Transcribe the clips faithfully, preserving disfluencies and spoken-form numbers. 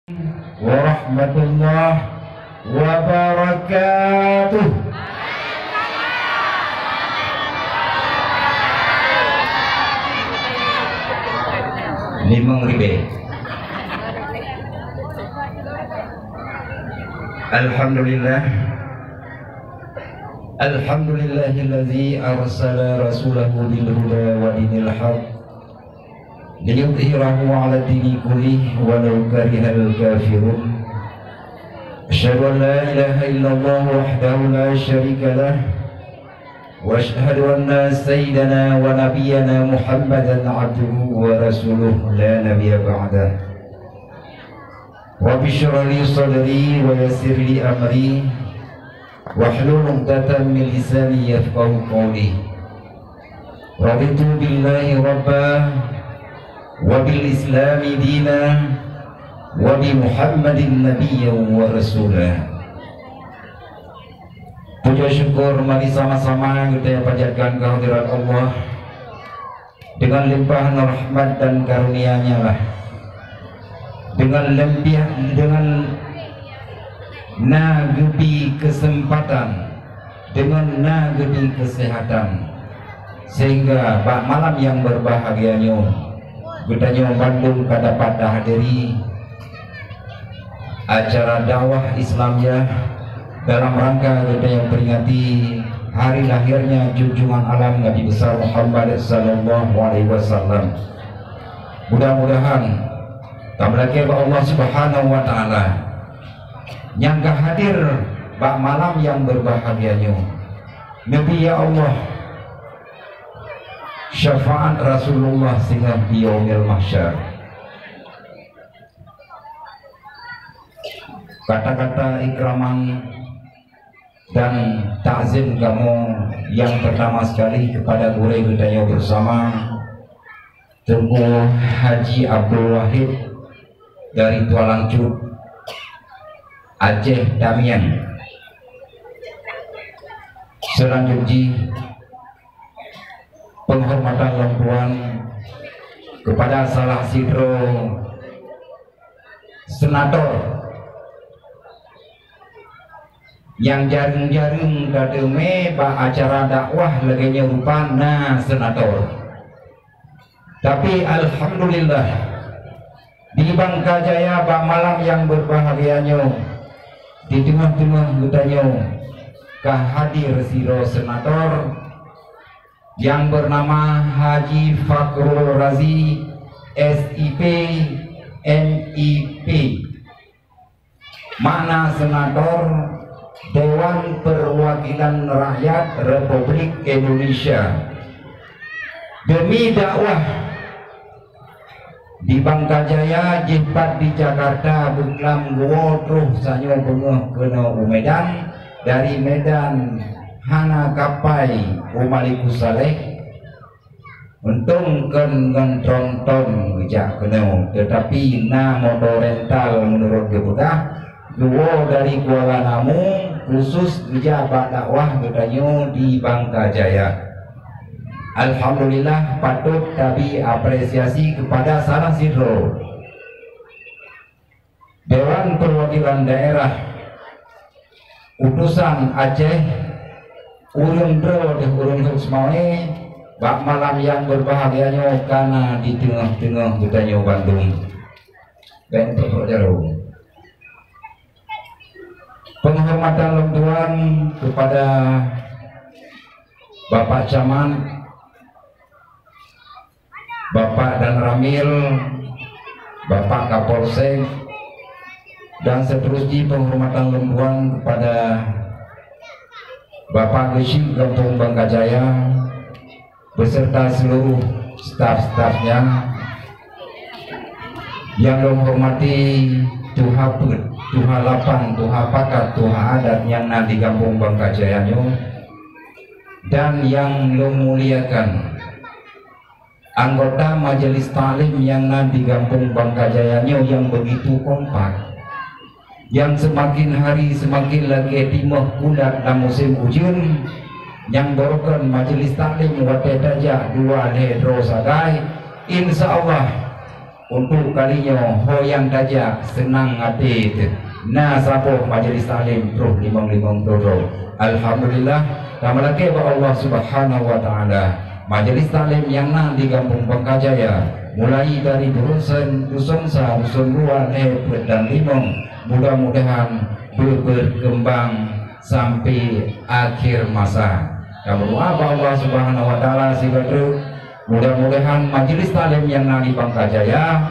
Warahmatullahi wabarakatuh. Limong ribèe. Alhamdulillah. Alhamdulillahilladzi arsala rasulahu bil huda wa dinil haq liyudhhirahu 'ala dini kullih walau karihal kafirun. Asyhadu an la ilaha illallah wahdahu la syarika lah, wa asyhadu anna sayyidana wa nabiyyana Muhammadan abduhu wa rasuluh la nabiyya ba'dah. Rabbi syrah li sadri wa yassir li amri, wahlul 'uqdatam min lisani yafqahu qawli. Raditu billahi rabba, wa bil islami dina, wa bi Muhammadin nabiyya wa rasula. Puja syukur mari sama-sama geutanyoe panjatkan kehadirat Allah dengan limpahan rahmat dan karunia-Nya lah. Dengan lempiah, dengan na geubi kesempatan, dengan na geubi kesehatan, sehingga bak malam yang berbahagia nyoe, geutanyoe bandum ka dapat tahadiri acara dakwah Islamiyah dalam rangka geutanyoe peringati hari lahirnya junjungan alam Nabi Besar Muhammad sallallahu alaihi wasallam. Mudah-mudahan tameulakée bak Allah Subhanahu wa Taala nyang ka hadir bak malam nyang berbahagia nyoe. Nabi, ya Allah, syafaat Rasulullah singoh di Yaumil Mahsyar. Kata-kata ikraman dan takzim kamoe yang pertama sekali kepada gurée geutanyoe bersama, Teungku Haji Abdul Wahid dari Tualang Cut, Aceh Damian. Selanjut jih, penghormatan lôn tuan kepada salah sidroe senator nyang jareueng-jareueng ka teumé bak acara dakwah lagée nyoe rupa na senator. Tapi alhamdulillah, di Bangka Jaya bak malam nyang berbahagia nyoe, di teungoh-teungoh geutanyoe ka hadir sidroe senator nyang bernama Haji Fakhrul Razi, S I P, M I P. Makna senator, Dewan Perwakilan Rakyat Republik Indonesia. Demi dakwah di Bangka Jaya, jih pat di Jakarta, beuklam geuwoe troh sanyoe beungoh keunoe u Medan, dari Medan hana kapai u Malikussaleh. Untông kon ngon tronton geujak keunoe, teutapi na moto rental meunurot geupeugah, geuwoe dari Kuala Namu khusus geujak bak dakwah geutanyoe di Bangka Jaya. Alhamdulillah, patôt tabri apresiasi keupada salah sidroe Dewan Perwakilan Daerah Utusan Aceh, ureuëng droe deh ureuëng Lhokseumawe, bak malam nyang berbahagia nyoe ka na di teungoh-teungoh geutanyoe bandum. Bék trok jaroe. Penghormatan lôn tuan kepada Bapak Camat, Bapak Danramil, Bapak Kapolsek, dan seterusnya penghormatan lôn tuan kepada Bapak Geuchik Gampông Bangka Jaya beserta seluruh staf-stafnya. Nyang lôn hormati tuha peuet, tuha lapan, tuha pakat, tuha adat nyang na di Gampông Bangka Jaya nyoe, dan nyang lôn muliakan anggota Majelis Taklim nyang na di Gampông Bangka Jaya nyoe nyang begitu kompak, nyang seumaken hari seumaken lagée timoh kulat lam musém ujeuen, nyang barokon Majelis Taklim watée tajak dua lhée droe sagai, insya Allah Untuk kali nyoe ho nyang tajak seunang até teuh, na saboh majelis taklim troh limong-limong droe-droe. Alhamdulillah, tameulakée bak Allah Subhanahu wa Taala. Majelis taklim nyang na di Gampông Bangka Jaya, mulai dari dusun, dusun sa, dusun dua, lhée, peuet dan limong, mudah-mudahan beubeukeumbang sampai akhir masa. Tameudoá bak Allah Subhanahu wa Taala sigoe treuk, mudah-mudahan majelis taklim nyang na di Bangka Jaya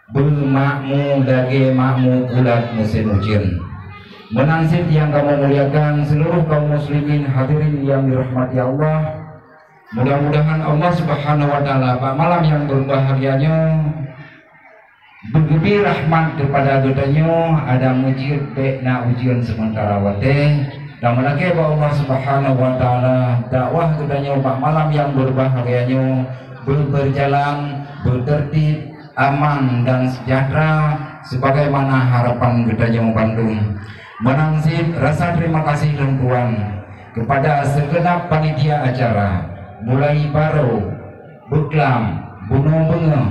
beumakmu lagée makmu bulat musém ujeuen. Meunan cit nyang kamoe muliakan seuluruh kaum muslimin hadirin nyang dirahmati Allah, mudah-mudahan Allah Subhanahu wa Taala bak malam nyang beubahgia nyoe beugeubri rahmat keupada geutanyoe, adak meujeuet bék na ujeuen seumeuntara watée. Tameulakée bak Allah Subhanahu wa Taala, dakwah geutanyoe bak malam nyang beubahgia nyoe beubeurjalan, beuteurtib, aman dan seujahteura sebagaimana harapan geutanyoe bandum. Meunan cit rasa terima kasih lôn tuan keupada sigeunab panitia acara, mulai barô, beuklam, bunoe beungoh,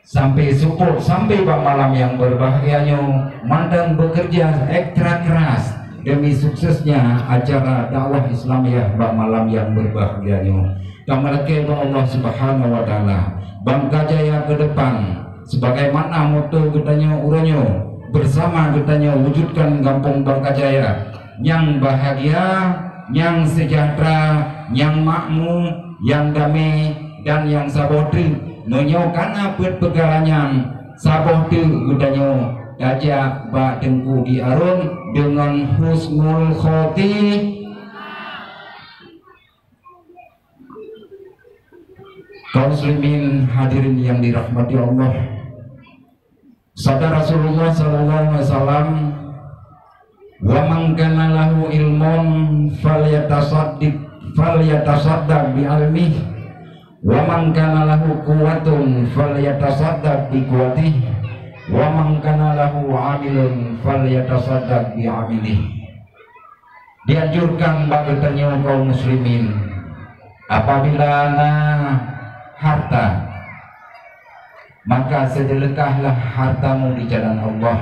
sampai seupôt, sampai bak malam nyang beubahgia nyoe, mantong beukeureuja ekstra keuras demi suksesnya acara dakwah Islamiah bak malam nyang beubahgia nyoe. Tameulakée bak Allah Subhanahu wa Taala, Bangka Jaya keu depan, sebagaimana moto geutanyoe uroe nyoe, bersama geutanyoe wujudkan Gampông Bangka Jaya nyang bahgia, nyang seujahteura, nyang makmu, nyang damé, dan nyang saboh teuk. Meunyoe kana peuet peukara nyan, saboh teuk geutanyoe tajak bak Teungku Di Arôn deungon husnul khotimah. Kaum muslimin hadirin nyang dirahmati Allah, sabda Rasulullah sallallahu alaihi wasallam, "Wa man kana lahu ilmun falyatasaddiq, falyatasaddaq bi ilmihi, wa man kana lahu quwwatun falyatasaddaq bi quwwatihi, wa man kana lahu amilun falyatasaddaq bi amilihi." Dianjurkan bak geutanyoe kaum muslimin, apabila na harta, maka seudeuleuekahlah hartamu di jalan Allah.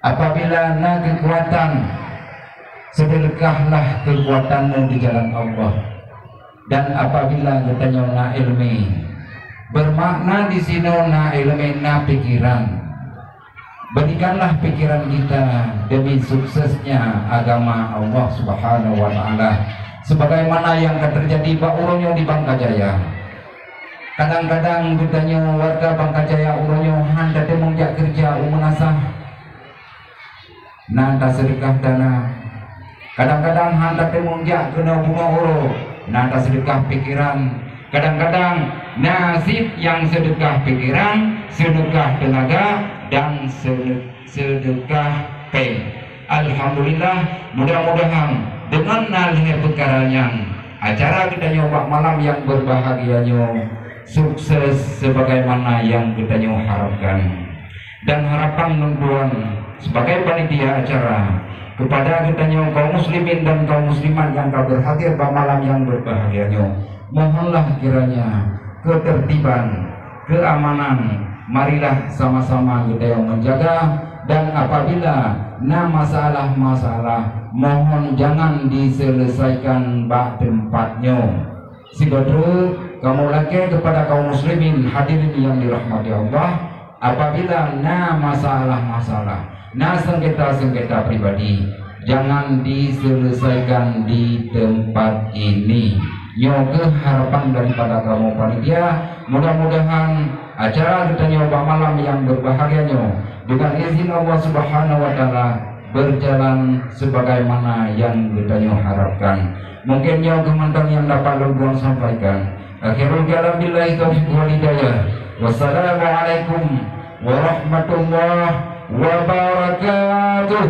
Apabila na keukuatan, seudeuleuekahlah keukuatanmu di jalan Allah. Dan apabila geutanyoe na iéleumé, beumakna disinoe na iéleumé na pikeran. Berikanlah pikiran kita demi suksesnya agama Allah Subhanahu wa Taala, sebagaimana nyang ka teujadi bak uroe nyoe di Bangka Jaya. Kadang-kadang geutanyoe warga Bangka Jaya uroe nyoe hán tateumeung jak keureuja u meunasah, na taseudeukah dana. Kadang-kadang hán tateumeung jak keunoe bunoe uroe, na taseudeukah pikeran. Kadang-kadang na cit nyang seudeukah pikeran, seudeukah teunaga, dan seu-, seudeukah péng. Alhamdulillah, mudah-mudahan deungon na lhée peukara nyan, acara geutanyoe bak malam nyang beubahgia nyoe sukses sebagaimana nyang geutanyoe harapkan. Dan harapan lôn tuan sebagai panitia acara keupada geutanyoe kaum muslimin dan kaum muslimat nyang ka beurhadir bak malam nyang beubahgia nyoe, mohonlah kiranya keuteurtiban, keuamanan, marilah sama-sama geutanyoe meujaga, dan apabila na masalah-masalah, mohon jangan diseuleusaikan bak teumpat nyoe. Sigoe treuk kamoe lakée keupada kaum muslimin hadirin nyang dirahmati Allah, apabila na masalah-masalah, na seungketa-seungketa pribadi, jangan diseuleusaikan di teumpat ini. Nyoe keuh harapan daripada kamoe panitia. Mudah-mudahan acara geutanyoe bak malam nyang beubahgia nyoe, deungon izin Allah Subhanahu wa Taala, beurjalan sebagaimana nyang geutanyoe harapkan. Mungken nyoe keuh mantong nyang dapat lôn buang sampaikan. Akhirul kalam, billahi taufiq wal hidayah. Wassalamualaikum warahmatullahi wabarakatuh.